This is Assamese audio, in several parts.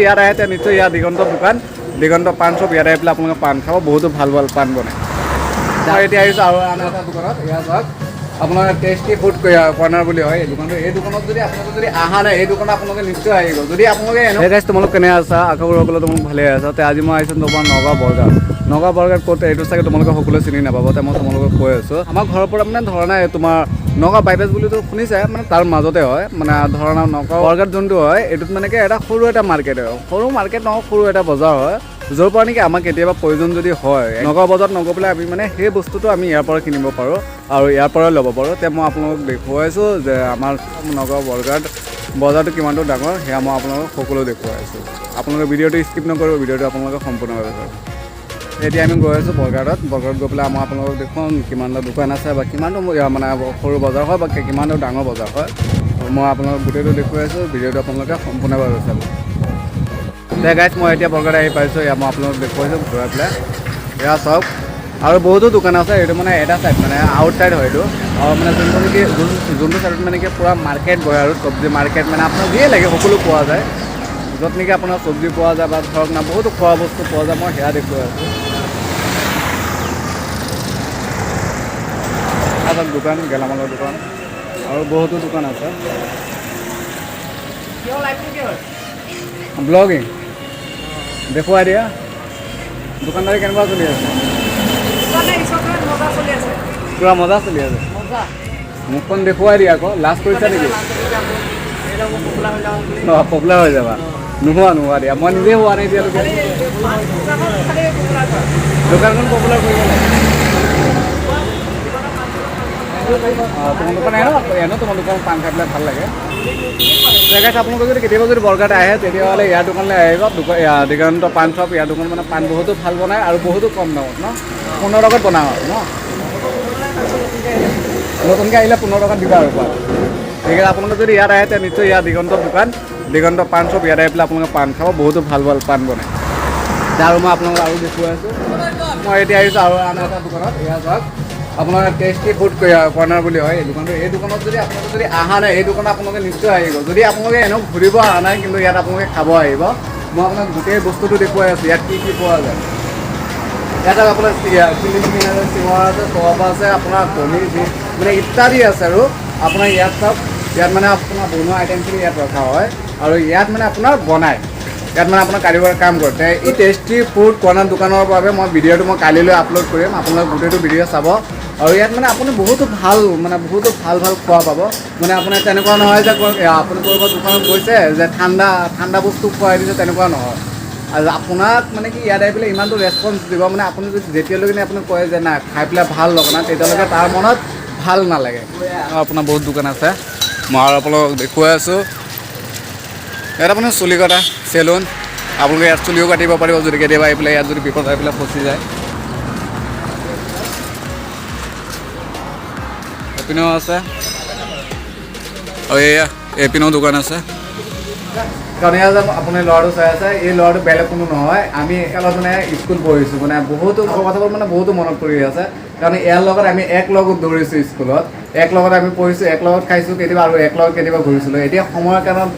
ইয়াত আহে তেতিয়া নিশ্চয় ইয়াত দিগন্ত দোকান, দিগন্ত পাণ শ্বপ, ইয়াত আহি পেলাই আপোনালোকে পাণ খাব, বহুতো ভাল ভাল পাণ বনায়। মই এতিয়া আহিছোঁ আৰু আন এটা দোকানত। ইয়াত চাওক, আপোনাৰ টেষ্টি ফুড কৰ্ণাৰ বুলি হয় এই দোকানটো। এই দোকানত যদি আপোনালোকে যদি অহা নাই, এই দোকানত আপোনালোকে নিশ্চয় আহিব। যদি আপোনালোকে এনে তোমালোক কেনে আছা? আশা কৰোঁ সকলো তোমালোক ভালে আছা। তে আজি মই আহিছোঁ তোমাৰ নগাঁও বৰগাঁও। নগাঁও বৰগাঁৱত ক'ত এইটো চাগে তোমালোকে সকলোৱে চিনি নাপাব, তে মই তোমালোকক কৈ আছোঁ। আমাৰ ঘৰৰ পৰা মানে ধৰা নাই, তোমাৰ নগাঁও বাইপাছ বুলিতো শুনিছে, মানে তাৰ মাজতে হয়। মানে ধৰা নাই, নগাঁও বৰগাঁৱত যোনটো হয়, এইটোত মানে কি এটা সৰু এটা মাৰ্কেট হয়। সৰু মাৰ্কেট নহয়, সৰু এটা বজাৰ হয়, য'ৰ পৰা নেকি আমাক কেতিয়াবা প্ৰয়োজন যদি হয়, নগাঁও বজাৰত নগৈ পেলাই আমি মানে সেই বস্তুটো আমি ইয়াৰ পৰা কিনিব পাৰোঁ আৰু ইয়াৰ পৰাই ল'ব পাৰোঁ। তে মই আপোনালোকক দেখুৱাইছোঁ যে আমাৰ নগাঁও বৰগাঁৱত বজাৰটো কিমানটো ডাঙৰ, সেয়া মই আপোনালোকক সকলো দেখুৱাই আছোঁ। আপোনালোকে ভিডিঅ'টো স্কিপ নকৰিব, ভিডিঅ'টো আপোনালোকে সম্পূৰ্ণভাৱে চাব। এতিয়া আমি গৈ আছোঁ বৰগাঁৱত। বৰগাঁৱত গৈ পেলাই মই আপোনালোকক দেখুৱাম কিমানটা দোকান আছে বা কিমানটো মানে সৰু বজাৰ হয় বা কিমানটো ডাঙৰ বজাৰ হয়। মই আপোনালোকক গোটেইটো দেখুৱাই আছোঁ, ভিডিঅ'টো আপোনালোকে সম্পূৰ্ণভাৱে চাব। দে গাইজ, মই এতিয়া বৰগাঁৱত আহি পাইছোঁ। ইয়াত মই আপোনালোকক দেখুৱাইছোঁ ঘূৰাই পেলাই। এয়া চাওক, আৰু বহুতো দোকান আছে। এইটো মানে এটা ছাইড, মানে আউট ছাইড হয় এইটো। আৰু মানে যোনটো নেকি যোনটো ছাইডত মানে কি পূৰা মাৰ্কেট বহে আৰু চব্জি মাৰ্কেট, মানে আপোনাৰ যিয়ে লাগে সকলো পোৱা যায়, য'ত নেকি আপোনাৰ চব্জি পোৱা যায় বা ধৰক না বহুতো খোৱা বস্তু পোৱা যায়, মই সেয়া দেখুৱাই আছোঁ। চাওক দোকান, গেলামালৰ দোকান আৰু বহুতো দোকান আছে। ব্লগিং দেখুৱাই দিয়া। দোকানদাৰী কেনেকুৱা চলি আছে? পূৰা মজা চলি আছে। মুখখন দেখুৱাই দিয়া আকৌ, লাজ কৰিছা নেকি? অঁ, পপুলাৰ হৈ যাবা। নোহোৱা নোহোৱা দিয়া, মই নিজে হোৱা নাই এতিয়ালৈকে। দোকানখন পপুলাৰ কৰিব লাগে। অঁ, তোমাৰ দোকান এনেও তোমাৰ দোকান পাণ খাই পেলাই ভাল লাগে। জেগাত আপোনালোকে যদি কেতিয়াবা যদি বৰগাঁৱত আহে, তেতিয়াহ'লে ইয়াৰ দোকানলৈ আহিব। দোকান দিগন্ত পাণ শ্বপ। ইয়াৰ দোকান মানে পাণ বহুতো ভাল বনায় আৰু বহুতো কম দামত ন, 15 টকাত বনাওঁ আৰু ন। নতুনকৈ আহিলে 15 টকাত দিবা আৰু পাণ। ঠিক আছে, আপোনালোকে যদি ইয়াত আহে তেতিয়া নিশ্চয় ইয়াত দিগন্ত দোকান, দিগন্ত পাণ শ্বপ, ইয়াত আহি পেলাই আপোনালোকে পাণ খাব, বহুতো ভাল ভাল পাণ বনায়। আৰু মই আপোনালোকক আৰু দেখুৱাই আছোঁ। মই এতিয়া আহিছোঁ আৰু আন এটা দোকানত। ইয়াত চাওক, আপোনাৰ টেষ্টি ফুড কৰ্ণাৰ বুলি হয় এই দোকানটো। এই দোকানত যদি আপোনালোকে যদি অহা নাই, এই দোকানত আপোনালোকে নিশ্চয় আহিব। যদি আপোনালোকে এনেও ঘূৰিব অহা নাই, কিন্তু ইয়াত আপোনালোকে খাব আহিব, মই আপোনাক গোটেই বস্তুটো দেখুৱাই আছোঁ ইয়াত কি কি পোৱা যায়। ইয়াত আপোনাৰ চিলি চিকেন আছে, চিঙৰা আছে, চপ আছে, আপোনাৰ পনীৰ মানে ইত্যাদি আছে। আৰু আপোনাৰ ইয়াত চাওক, ইয়াত মানে আপোনাৰ বনোৱা আইটেমখিনি ইয়াত ৰখা হয় আৰু ইয়াত মানে আপোনাৰ বনায়, ইয়াত মানে আপোনাৰ কাৰিকৰ কাম কৰে। তে এই টেষ্টি ফুড কৰ্ণাৰ দোকানৰ বাবে মই ভিডিঅ'টো মই কালিলৈ আপলোড কৰিম, আপোনালোকে গোটেইটো ভিডিঅ' চাব। আৰু ইয়াত মানে আপুনি বহুতো ভাল, মানে বহুতো ভাল ভাল খোৱা পাব। মানে আপোনাৰ তেনেকুৱা নহয় যে আপুনি ক'ৰবাত দোকানত গৈছে যে ঠাণ্ডা ঠাণ্ডা বস্তু খুৱাই দিছে, তেনেকুৱা নহয়। আৰু আপোনাক মানে কি ইয়াত আহি পেলাই ইমানটো ৰেচপঞ্চ দিব, মানে আপুনি যদি যেতিয়ালৈকে আপুনি কয় যে না খাই পেলাই ভাল লগা নাই, তেতিয়ালৈকে তাৰ মনত ভাল নালাগে। আপোনাৰ বহুত দোকান আছে, মই আৰু আপোনালোকক দেখুৱাই আছোঁ। ইয়াত আপোনাৰ চুলি কটা চেলুন, আপোনালোকে ইয়াত চুলিও কাটিব পাৰিব যদি কেতিয়াবা আহি পেলাই ইয়াত যদি বিপদ আহি পেলাই ফচি যায়। এইপিনেও আছে আৰু এয়া এইপিনেও দোকান আছে। কাৰণ এয়া যে আপুনি ল'ৰাটো চাই আছে, এই ল'ৰাটো বেলেগ কোনো নহয়, আমি একেলগে মানে স্কুল পঢ়িছোঁ। মানে বহুতো কথাবোৰ মানে বহুতো মনত পৰি আছে, কাৰণ ইয়াৰ লগত আমি এক লগত দৌৰিছোঁ স্কুলত, এক লগত আমি পঢ়িছোঁ, এক লগত খাইছোঁ কেতিয়াবা আৰু এক লগত কেতিয়াবা ঘূৰিছিলোঁ। এতিয়া সময়ৰ কাৰণত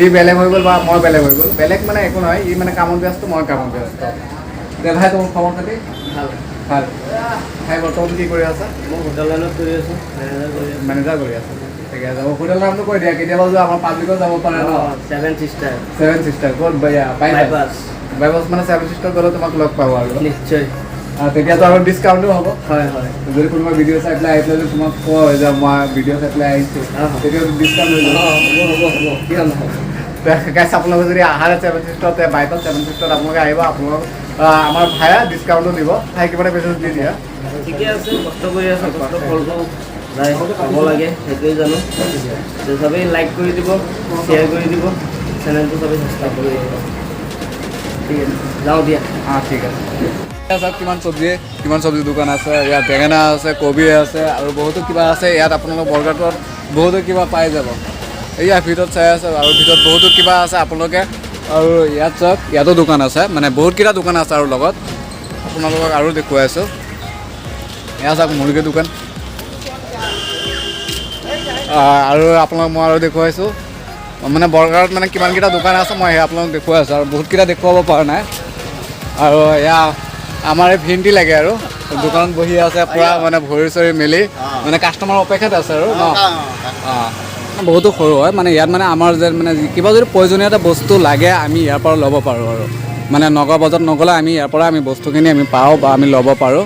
ই বেলেগ হৈ গ'ল বা মই বেলেগ হৈ গ'ল। বেলেগ মানে একো নহয়, ই মানে কামত ব্যস্ত, মই কামত ব্যস্ত। দে ভাই, তোমাৰ খবৰ খাতি? ভাল। ভাল। ভাই, বৰ্তমান কি কৰি আছা? মই হোটেল লাইনত কৰি আছোঁ, মেনেজাৰ কৰি আছোঁ। মেনেজাৰ কৰি আছা, ঠিকে আছে। হোটেল নামটো কৈ দিয়া, কেতিয়াবা যোৱা আমাৰ পাব্লিকত যাব পাৰে ন। Seven sister. ছেভেন চিষ্টাৰ ক'ত? বাইপাছ। বাইপাছ। বাইপাছ, মানে ছেভেন চিষ্টাৰ গ'লে তোমাক লগ পাব আৰু। নিশ্চয়। তেতিয়াতো আৰু ডিছকাউণ্টো হ'ব। হয় হয়। যদি কোনোবা ভিডিঅ' চাই পেলাই আহি পেলাই যদি তোমাক কোৱা হৈ যায় মই ভিডিঅ' চাই পেলাই আহিছোঁ, তেতিয়া ডিছকাউণ্ট হৈ যাব। হ'ব হ'ব হ'ব, কিয় নহ'ব। গাইছ, আপোনালোকে যদি আহাৰ ছেভেন চিষ্টাৰত, বাইপাছ ছেভেন চিষ্টাৰত আপোনালোকে আহিব, আপোনালোক আমাৰ ভাইয়া ডিছকাউণ্টো দিব। ভাই, কিবা এটা মেছেজ দি দিয়া। ঠিকে আছে, কষ্ট কৰি আছোঁ, কষ্ট ফলটো নাই পাব লাগে, সেইটোৱে জানো। চবেই লাইক কৰি দিব, শ্বেয়াৰ কৰি দিব, চেনেলটো চবেই ছাবস্ক্ৰাইব কৰি দিব। ঠিক আছে, যাওঁ দিয়া। অঁ, ঠিক আছে। চাওক কিমান চব্জি দোকান আছে ইয়াত। বেঙেনা আছে, কবি আছে আৰু বহুতো কিবা আছে ইয়াত। আপোনালোক বৰগাঁৱত বহুতো কিবা পাই যাব। এইয়া ভিতৰত চাই আছে আৰু ভিতৰত বহুতো কিবা আছে আপোনালোকে। আৰু ইয়াত চাওক, ইয়াতো দোকান আছে, মানে বহুতকেইটা দোকান আছে। আৰু লগত আপোনালোকক আৰু দেখুৱাই আছোঁ। এয়া চাওক, মুৰ্গীৰ দোকান। আৰু আপোনালোক মই আৰু দেখুৱাইছোঁ। মানে বৰগাঁৱত মানে কিমানকেইটা দোকান আছে, মই সেয়া আপোনালোকক দেখুৱাই আছোঁ আৰু বহুতকেইটা দেখুৱাব পৰা নাই। আৰু এয়া আমাৰ এই ভিনটি লাগে আৰু দোকানত বহি আছে পূৰা, মানে ভৰি চৰি মেলি মানে কাষ্টমাৰৰ অপেক্ষাত আছে আৰু ন। অঁ, বহুতো সৰু হয়। মানে ইয়াত মানে আমাৰ যে মানে কিবা যদি প্ৰয়োজনীয় এটা বস্তু লাগে, আমি ইয়াৰ পৰা ল'ব পাৰোঁ আৰু মানে নগাঁও বজাৰত নগ'লে আমি ইয়াৰ পৰা আমি বস্তুখিনি আমি পাওঁ বা আমি ল'ব পাৰোঁ।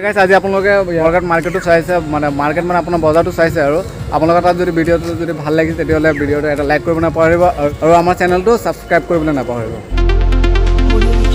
Guys, আজি আপোনালোকে বৰঘাট মাৰ্কেটটো চাইছে, মানে মাৰ্কেট মানে আপোনাৰ বজাৰটো চাইছে। আৰু আপোনালোকৰ তাত যদি ভিডিঅ'টো যদি ভাল লাগিছে, তেতিয়াহ'লে ভিডিঅ'টো এটা লাইক কৰিব নাপাহৰিব আৰু আমাৰ চেনেলটো ছাবস্ক্ৰাইব কৰিবলৈ নাপাহৰিব। Audio.